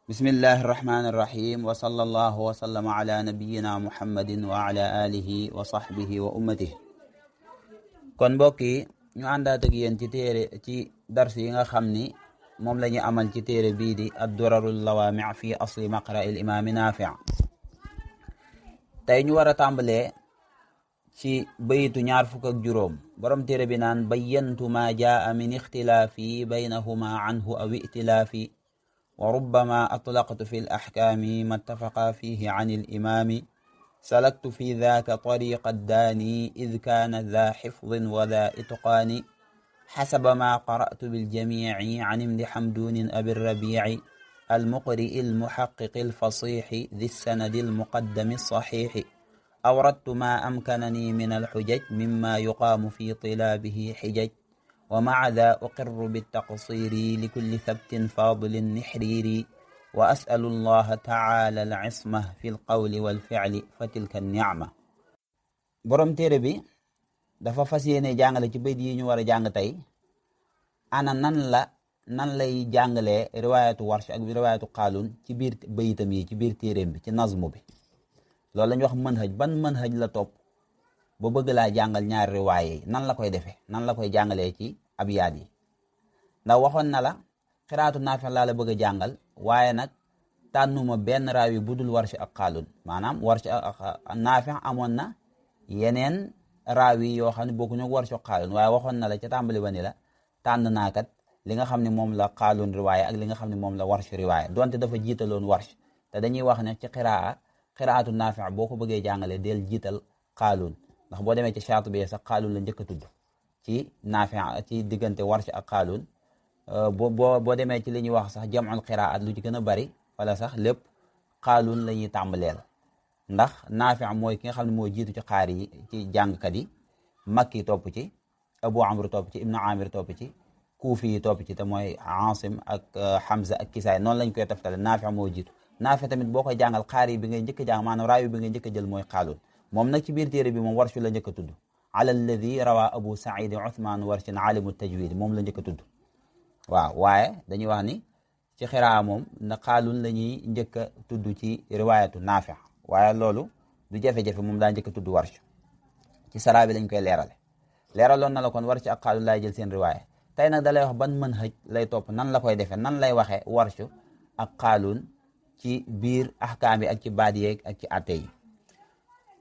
bismillahi irrahmani irrahim wa sallallahu wa sallama ala nabiyina muhammadin wa ala alihi wa sahbihi wa ummatihi. kon mbokk yi ñu àndaat ak yéen ci dars yi nga xam ni moom la ñu amal ci téere bii di ad-durarul lawaami' fi asli maqra il imaami Naafi' tey ñu war a tàmbalee ci bayitu ñaar fukk ak juróom. borom téere bi naan bayyantu ma jaa min ixtilaafi baynahuma anhu aw itilaafi wa rubbama atlaqtu fi al-ahkaami ma ttafaqa fihi an al-imaami salaktu fi dhaaka tariqa ad-daani id kaana dhaa hifdhin wa dhaa itqaani xasaba ma qara'tu bil-jamiici an ibni Hamduunin abi rabiici al-muqri'i al-muhaqqiqi al-fasiixi dhi sanadi al-muqaddami as-saxiixi awradtu ma amkanani min al-xujaj mimma yuqaamu fi tilaabihi xijaj wa ma'a dhaa uqirru bit-taqsiiri likulli thabtin faadilin nixriiri wa as'alu llaha ta'aala al-isma fi al-qawli wal-fi'li fa tilka an-ni'ma. borom téere bi dafa fas yéene jàngale ci bayt yi ñu war a jàng tey ana nan lay jàngalee riwaayatu Warsh ak riwaayatu Qaalun ci biir bayitam yi ci biir téereem bi ci nazmu bi. loolu la ñuy wax manhaj. ban manhaj la topp ba bëgg laa jàngal ñaari riwaaye yi nan la koy defee, nan la koy jàngalee ci abyaat yi. ndax waxoon na la xiraatu Naafi' laa la bëgg a jàngal, waaye nag tànnuma benn raawi bu dul Warsh ak Qaalun. maanaam Warsh ak Naafi' amoon na yeneen raawi yoo xam ne bokkuñu ak Warsh ak Qaalun, waaye waxoon na la ca tàmbali ba ni la tànn naa kat li nga xam ne moom la Qaalun riwaaya ak li nga xam ne moom la Warsh riwaaya, donte dafa jiitaloon Warsh. te dañuy wax ne ci xiraatu Naafi' boo ko bëggee jàngale del jiital Qaalun, ndax boo demee ci Shaatibi sax Qaalun la njëkk a tudd ci Naafi' ci diggante Warsh ak Qaalun. boo demee ci li ñuy wax sax jam'ul qiraat lu ci gën a bari wala sax lépp Qaalun la ñuy tàmbaleel, ndax Naafi' mooy ki nga xam ne moo jiitu ci xaar yi ci jàngkat yi. Makki topp ci, Abu Amr topp ci, Ibnu Amir topp ci, Kuufi yi topp ci te mooy Aasim ak Hamza ak Kisaay. noonu lañ koy toftale. Naafi' moo jiitu. Naafi' tamit boo koy jàngal xaar yi bi ngay njëkk a jàng, maanaam raawi bi ngay njëkk a jël mooy Qaalun. moom nag ci biir téere bi moom Warsh la njëkk a tudd. ala alladi rawa Abu Saïd Uthman Warshin alimu tajwid moom la njëkk a tudd. waaw waaye dañuy wax ni ci xiraa moom na Qaalun la ñuy njëkk a tudd ci riwaayatu Naafi', waaye loolu du jafe-jafe, moom daa njëkk a tudd Warsh. ci saraa bi lañ koy leeraloon na la kon Warsh ak Qaalun laay jël seen riwaaya. tey nag da lay wax ban manhaj lay topp, nan la koy defee, nan lay waxee Warsh ak Qaalun ci biir ahkaam yi ak ci baat yeeg ak ci atte yi.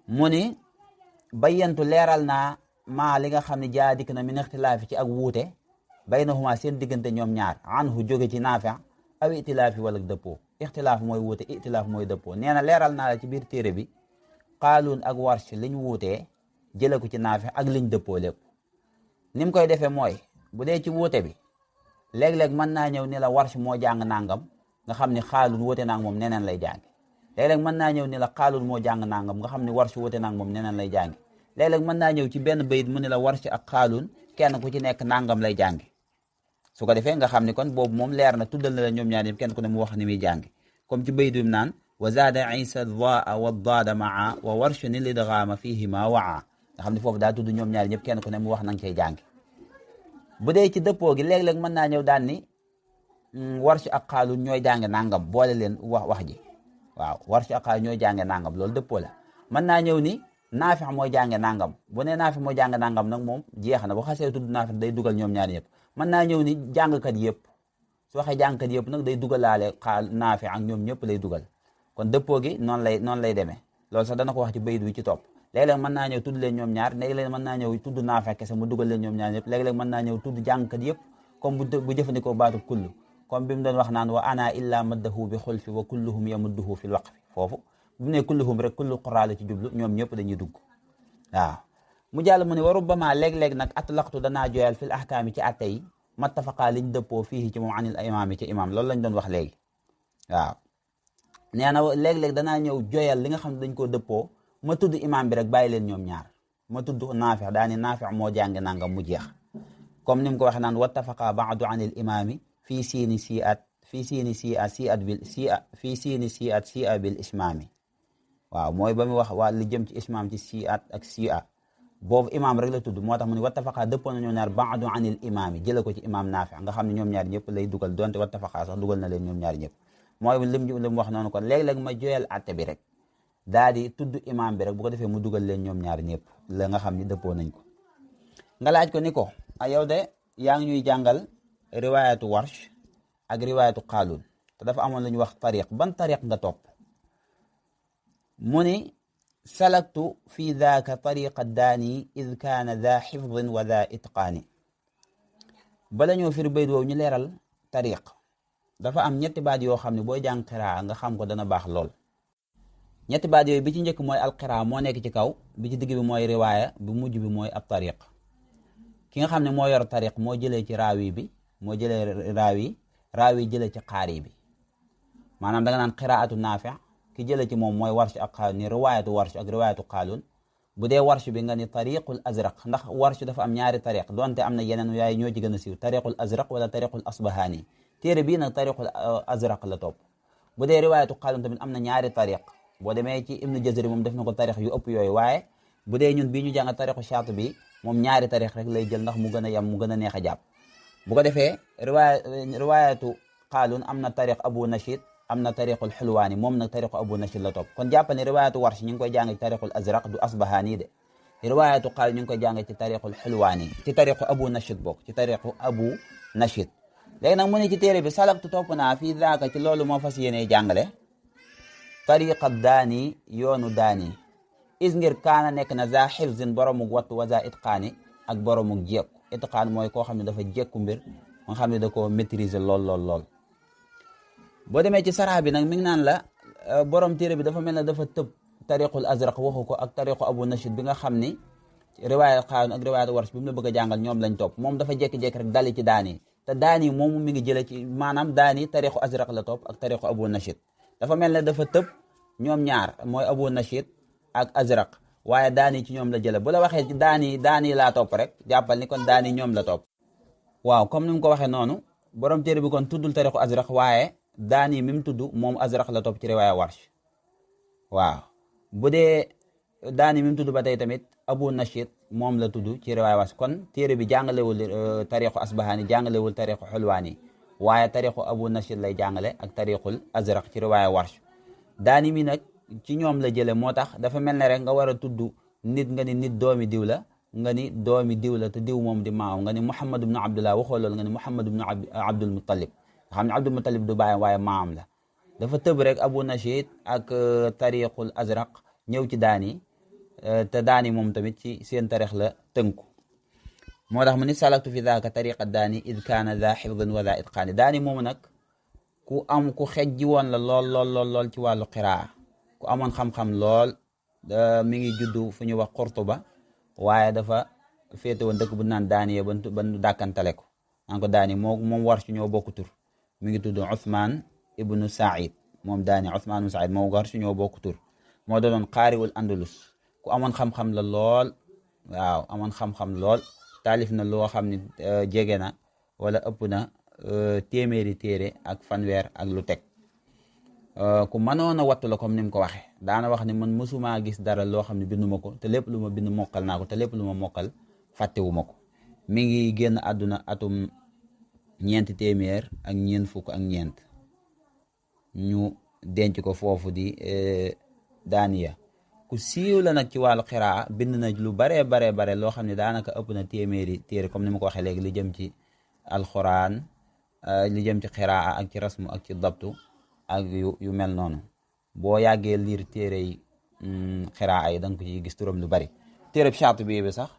mu ni bayyantu leeral naa maa li nga xam ne jaa dikk na min ixtilaafi ci ak wuute baynahuma seen diggante ñoom ñaar anhu jóge ci Naafi' aw itilaafi wala dëppoo. ixtilaaf mooy wuute, itilaaf mooy dëppoo. nee na leeral naa la ci biir téere bi Qaalun ak Warsh liñ wuutee jële ko ci Naafi' ak liñ dëppoo lépp. ni mu koy defee mooy bu dee ci wuute bi léeg-léeg mën naa ñëw ni la Warsh moo jàng nangam nga xam ne Qaalun wuute naa moom neneen lay jàng. léeg-léeg mën naa ñëw ni la Qaalun moo jàng nangam nga xam ne Warsh wuute naa moom neneen lay jàng. léeg-léeg mën naa ñëw ci benn bayit mu ne la Warsh ak Qaalun kenn ku ci nekk nangam lay jàng. su ko defee nga xam ne kon boobu moom leer na, tuddal na la ñoom ñaar ñëpp kenn ku ne mu wax ni muy jàng. comme ci bayit bi mu naan wa zaada Isa dhaa wa daada maa wa Warshun lidgaama fihima waa, nga xam ne foofu daa tudd ñoom ñaar ñëpp kenn ku ne mu wax na nga cay jàng. bu dee ci dëppoo gi léeg-léeg mën naa ñëw daan ni Warsh ak Qaalun ñooy jàng nangam boole leen wax ji. waaw Warsh ak Qaalun ñooy jànge nangam, loolu dëppoo la. mën naa ñëw ni Naafi' mooy jànge nangam. bu ne Naafi' mooy jànge nangam nag moom jeex na, bu xasee tudd Naafi' day dugal ñoom ñaar ñëpp. mën naa ñëw ni jàngkat yëpp, su waxee jàngkat yëpp nag day dugalaale Naafi' ak ñoom ñëpp lay dugal. kon dëppoo gi noonu lay demee. loolu sax dana ko wax ci bayit wi ci topp. léeg-léeg mën naa ñëw tudd leen ñoom ñaar, léeg-léeg mën naa ñëw tudd Naafi' kese mu dugal leen ñoom ñaar ñëpp. léeg-léeg mën naa ñëw tudd jàngkat yëpp comme bu jëfandikoo baatu kullu, comme bi mu doon wax naan wa ana illa maddahu bi xulfi wa kulluhum yamudduhu fi lwaqfi. foofu bu mu ne kulluhum rek kullu quraa la ci jublu, ñoom ñëpp dañuy dugg. waaw mu jàll mu ne wa rubbama léeg-léeg nag atlaqtu danaa joyal fil ahkaami ci atte yi mattafaqa liñ dëppoo fii ci moom anil imaam yi ci imaam. loolu lañ doon wax léegi. waaw nee na léeg-léeg danaa ñëw joyal li nga xam ne dañ koo dëppoo, ma tudd imaam bi rek bàyyi leen ñoom ñaar. ma tudd Naafi' daani Naafi' moo jàng nangam mu jeex, comme ni mu ko waxee naan wattafaqa ba'du anil imaami fii siini si'at bil ismaami. waaw mooy ba mu wax waa li jëm ci ismaam ci si'at ak si'a boobu imaam rek la tudd, moo tax mu ne wattafaqa dëppoo na ñoom ñaar ba'du anil imaami jële ko ci imaam Naafi' nga xam ne ñoom ñaar ñëpp lay dugal, donte wattafaqa sax dugal na leen ñoom ñaar ñëpp. mooy lim wax noonu kon léeg-léeg ma joyal atte bi rek daa di tudd imaam bi rek bu ko defee mu dugal leen ñoom ñaar ñëpp la nga xam ni dëppoo nañ ko nga laaj ko ni ko yow de yaa ngi ñuy jàngal riwaayatu warsh ak riwaayatu qaaluun te dafa amoon lu ñuy wax tariq ban tariq nga topp mu ni salaktu fi daaka tariqa daani id kaana daa xifdin wa daa itqaani bala ñoo firi bayt woowu ñu leeral tariq dafa am ñetti baat yoo xam ne booy jàng qiraa nga xam ko dana baax lool ñetti baat yooyu bi ci njëkk mooy alqiraa moo nekk ci kaw bi ci digg bi mooy riwaaya bi mujj bi mooy ab tariq ki nga xam ne moo yor tariq moo jëlee ci raawi bi moo jëlee raawi jëlee ci qaari bi maanaam da nga naan qiraatu naafi ki jëlee ci moom mooy warsh ak qaaluun ni riwaayatu warsh ak riwaayatu qaaluun bu dee warsh bi nga ni tariqul azraq ndax warsh dafa am ñaari tariq donte am na yeneen waaye ñoo ci gën a siiw tariqul azraq wala tariqul asbahaani téere bii nag tariqul azraq la topp bu dee riwaayatu qaaluun tamit am na ñaari tariq boo demee ci ibnu jazari moom def na ko tariq yu ëpp yooyu waaye bu dee ñun bii ñu jàng tariqu shaatibi moom ñaari tariq rek lay jël ndax mu gën a yem mu gën a neex a jàpp bu ko defee riwaayatu qaaluun am na tariq abu nashid am na tariqul xulwaani moom nag tariqu abu nashid la topp kon jàppal ne riwaayatu warsh ñu ngi koy jàng ci tariqul azraq du asbahaani de riwaayatu qaaluun ñu ngi koy jàng ci tariqul xulwaani ci tariqu abu nashid bokk ci tariqu abu nashid léegi nag mu ne ci téere bi salaktu topp naa fii daaka ci loolu moo fas yéene jàngale tariqa daani yoonu daani is ngir kaana nekk na za xifzin boromug wattu wa za itqaani ak boromug jekku itqaan mooy koo xam ne dafa jekku mbir nga xam ne da koo maîtriser lool boo demee ci saraa bi nag mi ngi naan la borom téere bi dafa mel ne dafa tëb tariqul azraq waxu ko ak tariqu abu nashid bi nga xam ni riwaayat qaaluun ak riwaayat warsh bi mu la bëgg a jàngal ñoom lañ topp moom dafa jékki-jékki rek dali ci daani te daani moomu mi ngi jële ci maanaam daani tariqu azraq la topp ak tariqu abu nashid dafa mel ne dafa tëb ñoom ñaar mooy abu nashid ak azraq waaye daani ci ñoom la jële bu la waxee ci daani laa topp rek jàppal ni kon daani ñoom la topp waaw comme ni mu ko waxee noonu borom téere bi kon tuddul tariqu azraq waaye daani mi mu tudd moom azraq la topp ci riwaaya warsh waaw bu dee daani mi mu tudd ba tey tamit abu nashid moom la tudd ci riwaaya warsh kon téere bi jàngalewul tariqu asbahaani jàngalewul tariqu xulwaani waaye tariqu abu nashid lay jàngale ak tariqul azraq ci riwaaya warsh daani mi nag ci ñoom la jële moo tax dafa mel ne rek nga war a tudd nit nga ni nit doomi diw la nga ni doomi diw la te diw moom di maam nga ni muhammad ibnu abdullah waxoo loolu nga ni muhammad ibnu abdul muttalib nga xam ne abdul muttalib du bàyyi waaye maam la dafa tëb rek abu nashid ak tariqul azraq ñëw ci daani te daani moom tamit ci seen tarix la tënku moo tax mu ni salaktu fi daaka tariqa daani id kaana daa xifdin wa daa itqaani daani moomu nag ku xejji woon la lool ci wàllu qiraa ku amoon xam-xam lool mi ngi juddu fu ñu wax Qurtuba waaye dafa féete woon dëkk bu naan daaniye ba nu dàkkantale ko naan ko daani moom war ci ñoo bokk tur mi ngi tudd Uthman ibnu Saïd moom daani Uthman ibnu Saïd moom war ci ñoo bokk tur moo doon qaariwul Andalus ku amoon xam-xam la lool waaw amoon xam-xam lool taalif na loo xam ne jege na wala ëpp na téeméeri téere ak fanweer ak lu teg ku mënoon a wattu la comme ni mu ko waxee daana wax ne man mësumaa gis dara loo xam ne binduma ko te lépp lu ma bind mokkal naa ko te lépp lu ma mokkal fàttewuma ko mi ngi génn àdduna atum 400 fukk ak ñeent ñu denc ko foofu di daaniya ku siiw la nag ci wàllu xiraa bind na lu bare loo xam ne daanaka ëpp na téeméeri téere comme ni ma ko waxee léegi li jëm ci alxuraan li jëm ci xiraa ak ci rasmu ak ci dabtu ak yu mel noonu boo yàggee liir téere yi xiraa yi da nga ko ci gis turam lu bari téereb Shaatibi bi sax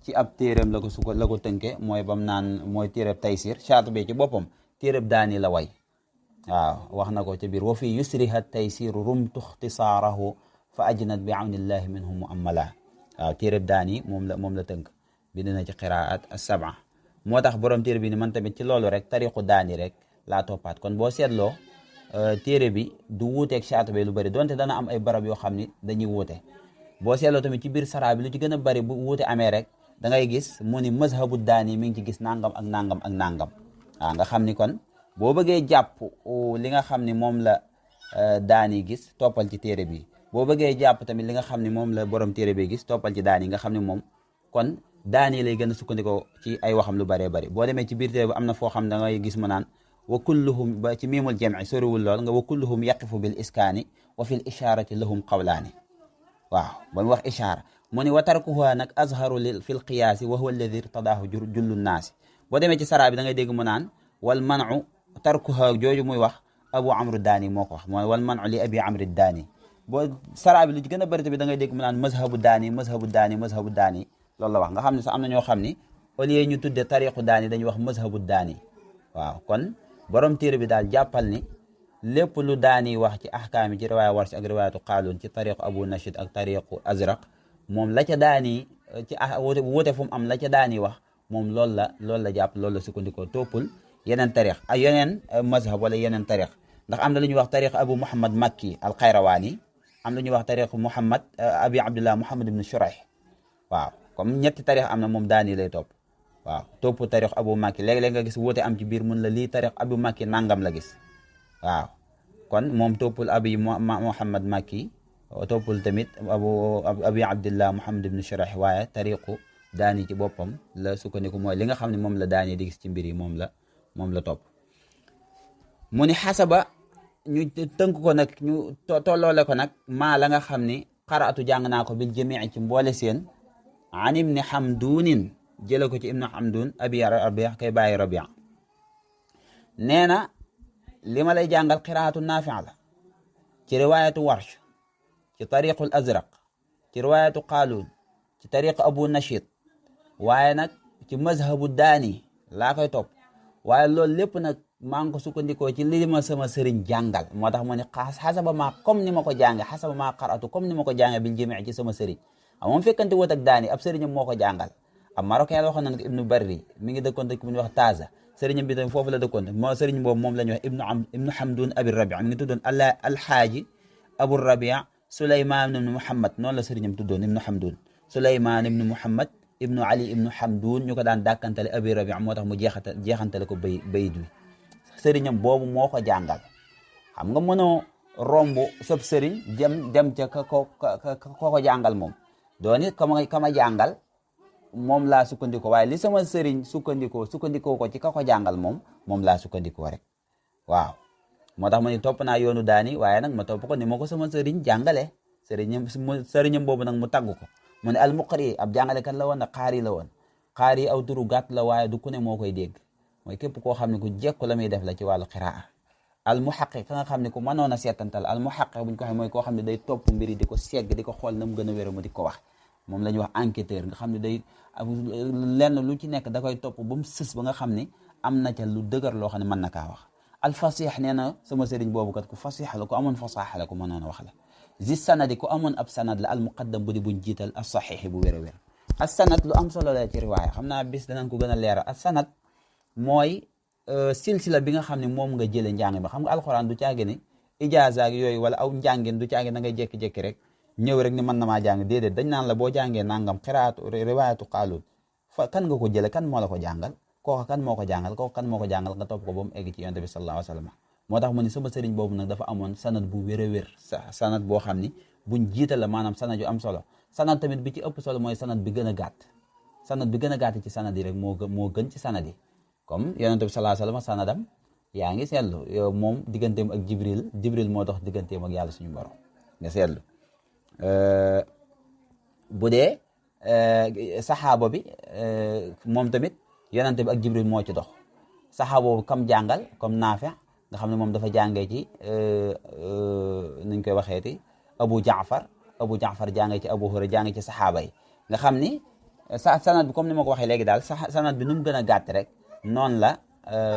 ci ab téereem la ko tënke mooy bam naan mooy téereb Taysir Shaatibi ci boppam téereb daani la way waaw wax na ko ca biir wa fi yusriha Taysir rumtu ixtisaarahu fa ajnat bi awnillahi minhu muammala waaw téereb daani moom la tënk bind na ci qiraat as-sab'a moo tax borom téere bi ni man tamit ci loolu rek tariqu daani rek laa toppaat kon boo seetloo téere bi du wuuteeg Shaatibi lu bari donte dana am ay barab yoo xam ni dañuy wuute boo seetloo tamit ci biir saraa bi lu ci gën a bari bu wuute amee rek da ngay gis mu ni mazhabu daani mi ngi ci gis nangam ak nangam ak nangam waaw nga xam ni kon boo bëggee jàpp li nga xam ni moom la daani gis toppal ci téere bi boo bëggee jàpp tamit li nga xam ni moom la borom téere bi gis toppal ci daani nga xam ni moom kon daani lay gën a sukkandikoo ci ay waxam lu baree bari boo demee ci biir téere bi am na foo xam da ngay gis mu naan wa kulluhum ba ci miimul jamci soriwul lool nga wa kulluhum yaqifu bil iskaani wa fil isharati lahum qawlaani waaw ba mu wax ishaara mu ni wa tarkuha nag azharu fil qiyaasi wa huwa alladi irtadaahu jullu naasi boo demee ci saraa bi da ngay dégg mu naan wal manu tarkuha jooju muy wax abu amru daani moo ko wax mooy wal manu li abi amri daani boo saraa bi lu ci gën a bëri tamit da ngay dégg mu naan mazhabu daani mazhabu daani mazhabu daani loolu la wax nga xam ne sax am na ñoo xam ni au lieu ñu tudde tariqu daani dañuy wax mazhabu daani waaw kon borom téere bi daal jàppal ni lépp lu daani wax ci ahkaam yi ci riwaaya warsh ak riwaayatu qaaluun ci tariqu abu nashid ak tariqu azraq moom la ca daani ci wuute fu mu am la ca daani wax moom loolu la jàpp loolu la sukkandikoo toppul yeneen tariq ak yeneen mazhab wala yeneen tariq ndax am na lu ñuy wax tariq abu muhammad makki al xayrawaani am na ñuy wax tariq muhammad abi abdullah muhammad ibn shurayh waaw comme ñetti tariq am na moom daani lay topp waaw topp tariq abu makki léeg-léeg nga gis wuute am ci biir mun la lii tariq abu makki nangam la gis waaw kon moom toppul abi muhammad makki toppul tamit abi abdullah muhammad ibn shurayh waaye tariqu daani ci boppam la sukkandiku mooy li nga xam ne moom la daani di gis ci mbir yi moom la topp mu ni xasaba ñu tënk ko nag ñu tolloole ko nag maa la nga xam ni xaraatu jàng naa ko bil jamii ci mboole seen an ibni xamduunin jële ko ci ibnu xamduun abi rabia kay bàyyi rabia nee na li ma lay jàngal qiraatu naafi' la ci riwaayatu warsh ci tariqul azraq ci riwaayatu qaaluun ci tariq abu nashid waaye nag ci mazhabu daani laa koy topp waaye loolu lépp nag maa ngi ko sukkandikoo ci li ma sama sëriñ jàngal moo tax mu ne xasaba maa comme ni ma ko jànge xasaba maa qara'tu comme ni ma ko jànge bil jami' ci sama sëriñ moom fekkante wut ak daani ab sëriñam moo ko jàngal ab marocain la waxoon na ibnu barri mi ngi dëkkoon dëkk bu ñuy wax Taza sëriñam bi tam foofu la dëkkoon moo sëriñ boobu moom la ñuy wax ibnu hamdun abi rabia mi ngi tuddoon alxaaji abu rabia suleyman ibnu muhammad noonu la sëriñam tuddoon ibnu hamdun suleyman ibnu muhammad ibnu ali ibnu hamdun ñu ko daan dàkkantale abi rabia moo tax mu jeexantale ko bayit wi sëriñam boobu moo ko jàngal xam nga mënoo romb sëb sëriñ dem ca ko jàngal moom dooni kama jàngal moom laa sukkandikoo waaye li sama sëriñ sukkandikoo ko ci ka ko jàngal moom laa sukkandikoo rek waaw moo tax ma ni topp naa yoonu daani waaye nag ma topp ko ni ma ko sama sëriñ jàngale sëriñam boobu nag mu tagg ko mu ne almuqri ab jàngalekat la woon nag xaari la woon xaari aw turu gàtt la waaye du ku ne moo koy dégg mooy képp koo xam ne ku jekku la muy def la ci wàllu qiraa almuhaqiq ka nga xam ne ku mënoon a seetantal almuhaqiq buñ ko waxee mooy koo xam ne day topp mbiri di ko segg di ko xool na mu gën a wér mu di ko wax moom la ñuy wax enquêteur nga xam ne day lenn lu ci nekk da koy topp ba mu sës ba nga xam ne am na ca lu dëgër loo xam ne mën na kaa wax alfasix nee na sama sëriñ boobu kat ku fasix la ku amoon fasaaxa la ku mënoon a wax la zi sanadi ku amoon ab sanad la almuqaddam bu di buñ jiital as saxiixi bu wér a wér as sanad lu am solo la ci riwaaya xam naa bis danañ ko gën a leeral as sanad mooy silsila bi nga xam ne moom nga jële njàng bi xam nga alxuraan du caagi ni ijaaza ak yooyu wala aw njàngin du caagi da ngay jékki-jékki rek ñëw rek ni mën na maa jàng déedéet dañ naan la boo jàngee nangam xiraatu riwaayatu qaaluun fa kan nga ko jële kan moo la ko jàngal kooka kan moo ko jàngal kooka kan moo ko jàngal nga topp ko ba mu egg ci yonent bi sallallahu alayhi wa sallam moo tax mu ni sama sëriñ boobu nag dafa amoon sanad bu wér a wér sanad boo xam ni buñ jiital la maanaam sanad yu am solo sanad tamit bi ci ëpp solo mooy sanad bi gën a gàtt sanad bi gën a gàtt ci sanad yi rek moo gën ci sanad yi comme yonent bi sallallahu alayhi wa sallam sanadam yaa ngi seetlu yow moom digganteem ak jibril moo dox digganteem ak yàlla suñu borom nga seetlu bu dee saxaaba bi moom tamit yonente bi ak jibril moo ci dox saxaaba boobu kam jàngal comme Naafi nga xam ne moom dafa jàngee ci nuñ koy waxeeti Abu Jaafar jàngee ci Abu Hurayra jàngee ci saxaaba yi nga xam ni sanad bi comme ni ma ko waxee léegi daal sanad bi nu mu gën a gàtt rek noonu la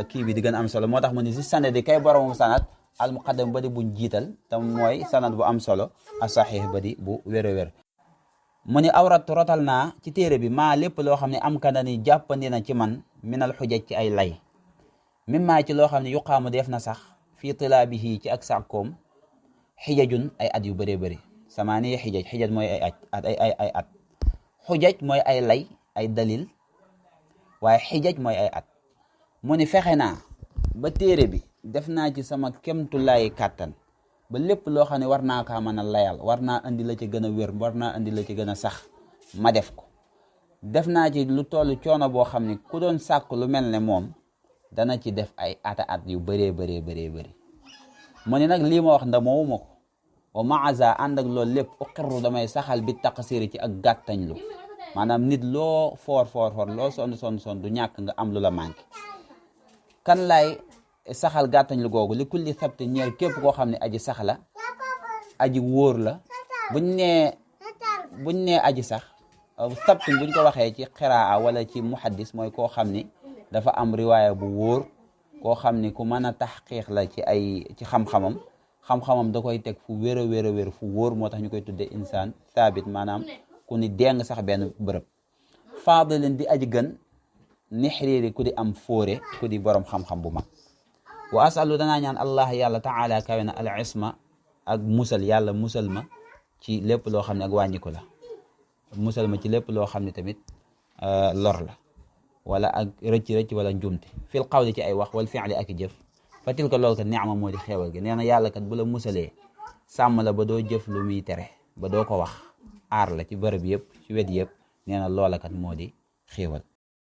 kii bi di gën a am solo moo tax mu ni si sanad di kay boromum sanad al muqaddam ba di buñ jiital te mooy sanad bu am solo a saxiix ba di bu wér a wér mu ni awrat rotal naa ci téere bi maa lépp loo xam ne am kana ni jàppandi na ci man minal xujaj ci ay lay mimmaa ci loo xam ne yuqaamu def na sax fii tilaabihi ci ak sàkkoom xijajun ay at yu bëree bëri samaaniya xijaj mooy ay at xujaj mooy ay lay ay dalil waaye xijaj mooy ay at mu ni fexe naa ba téere bi def naa ci sama kemtulaay kàttan ba lépp loo xam ne war naa kaa mën a layal war naa andi la ci gën a wér war naa andi la ci gën a sax ma def ko def naa ci lu tollu coono boo xam ne ku doon sàkk lu mel ne moom dana ci def ay at yu bëree bëri mu ne nag lii ma wax ndamoowuma ko wa maaza ànd ak loolu lépp uqirru damay saxal bi taqsiri ci ak gàttañlu maanaam nit loo foor loo sonn du ñàkk nga am lu la manqué kan lay saxal gàttañlu googu li kulli sabti ñeel képp koo xam ne aji sax la aji wóor la buñ nee aji sax sabt buñ ko waxee ci qiraa wala ci muhaddis mooy koo xam ni dafa am riwaaya bu wóor koo xam ni ku mën a taxqiq la ci xam-xamam da koy teg fu wér a wér fu wóor moo tax ñu koy tuddee insaan thabit maanaam ku ni deng sax benn bërëb faadilin di aji gën nixriiri ku di am fóore ku di borom xam-xam bu mag wa asalu danaa ñaan allah yàlla taala kawe na al isma ak musal yàlla musal ma ci lépp loo xam ne ak wàññiku la musal ma ci lépp loo xam ne tamit lor la wala ak rëcc wala njumte fil qawli ci ay wax wal fi'li ak jëf fa tilka loolu kat ni'ma moo di xéewal gi nee na yàlla kat bu la musalee sàmm la ba doo jëf lu muy tere ba doo ko wax aar la ci bërëb yëpp ci wet yëpp nee na loola kat moo di xéewal